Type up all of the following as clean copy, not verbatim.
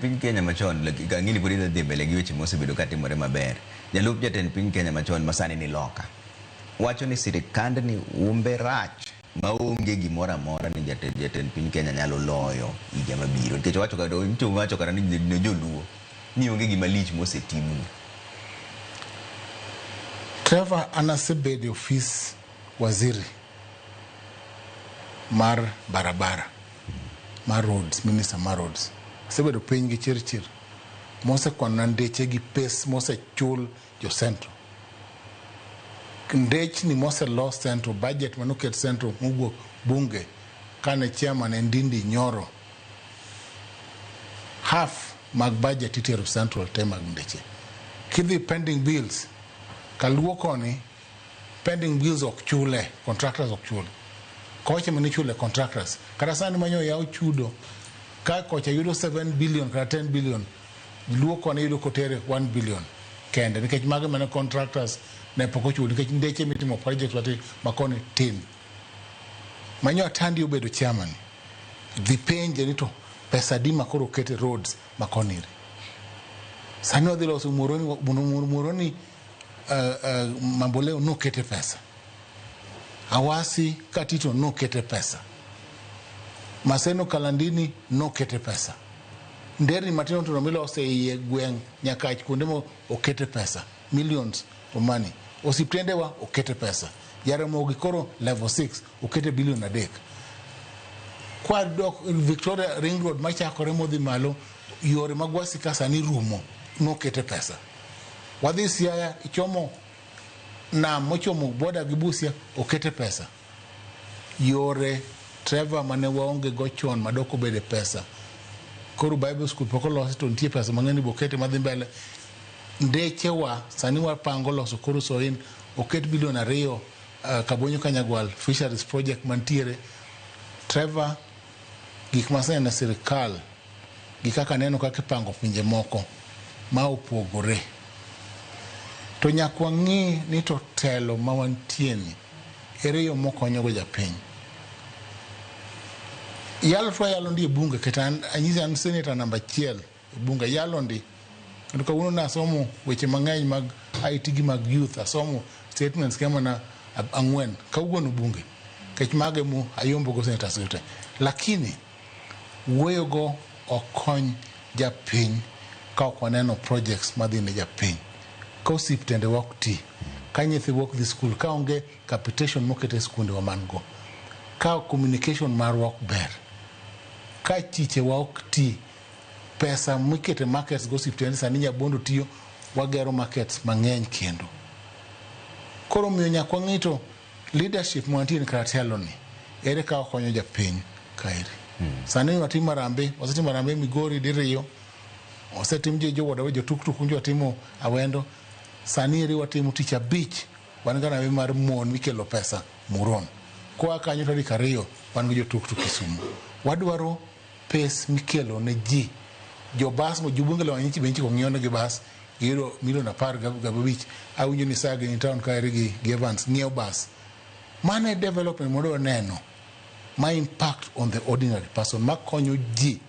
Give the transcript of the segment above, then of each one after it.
Piny Kenya machon, ang'eni pod idhi mbele gi weche mosebedo katimore maber. Jalup jatend piny Kenya machon masani ni loka wacho ni sirikandni umbe rach maonge gimoro amora ni jatend piny Kenya nyalo loyo higa mabiro. Nikech owacho kata owacho kata ni ne joluo ni onge gima lich mosetimni. Trevor, an asebedo e ofis waziri mar barabara, mar roads, minister mar roads. Asebedo piny gi Chirchir mosekwanona ndeche gi pes mosechul jo Central. Ndechni moselos Central, budget manoket Central mowuok bunge kane chairman en Ndindi Nyoro, half mag budget itero Central te mag ndeche. Kidhi pending bills, kaluo koni pending bills ok chule, contractors ok chule. Kocha mane ichule contractors. Kata sani manyo yaw chudo, ka kocha yudo 7 billion kata 10 billion, luo koni yudo kotere 1 billion kende nikech mago mane contractors ne pok ochul nikech ndeche mitimo project wati makoni tin. Manyo Atandi obedo chairman, dhi penje ni to pesa adi ma koro okete roads makoni. Sani wadhi loso Muhoroni, Mamboleo nokete pesa. Awasi Katito nokete pesa. Maseno Kalandini nokete pesa. Nderni matindo tindo miloso e iye gweng' Nyakach kuonde mo okete pesa. Millions of money. Osiptendewa okete pesa. Jaramogi koro level 6 okete bilion 3. Kwadok Victoria Ring Road machakore modhi malo, yore mag Gwasi ka sani rumo nokete pesa. Wadhi Siaya ichomo nam mochomo boda gi Busia okete pesa. Yore, Trevor, mane waonge go chon madok obede pesa. Koro Bible school pok olosi to nitie pesa mang'eny bokete madhi mbele. Ndechewa sani wapango loso koro Soin oket bilion 2, Kabonyo Kanyagwal fisheries project mantiere. Trevor, gik maseneno e sirikal gi kaka neno kaka ipango pinje moko ma opogore to nyaka wang'i ni to telo ma wantie ni ere yo mokonyogo japiny. Yalo to yalo ndi e bunge kata an anyisi an senator namba 1 e bunge yalo ndi kendo kawuono nasomo weche mang'eny mag IT gi mag youth, asomo statements kama na 4 kawuono bunge nikech mago emo ayombogo senators go te, lakini wuoyogo ok kony japiny ka ok waneno projects madhi ne japiny, ka osiptendewa ok ti, ka nyithiwa ok dhi skul, ka onge capitation moket e skundewa man go, ka communication marwa ok ber, ka chichewa ok ti, pesa mikete markets go osiptende sani Nyabondo tiyo wagero markets mang'eny kendo. Koro omiyo nyaka wang'i to leadership mantie kata telo ni ere ka okonyo japiny kaeri. Sani watimo harambee, wasetimo harambee Migori diriyo, osetim jo boda jo tuktuk njo watimo Awendo, sani eri watimo tich abich wan gi harambee mar mon mikelo pesa Muron. Koa kanyo tarik 2 wan gi jo tuktuk Kisumu. Wadwaro pes mikelo ne ji. Jo bas mo jobunge lo nyichi benchi ko ng'iyo negi bas giyudo milion 15. Awinjo ni saa gini town kaeri gi Evans ng'iewo bas. Mano e development modwa neno ma impact on the ordinary person makonyo ji.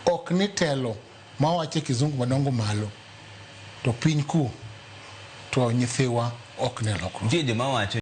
Ok ni telo mawacho e kizungu madongo malo to piny ku to nyithiwa ok ne lokruok. Nitie joma wacho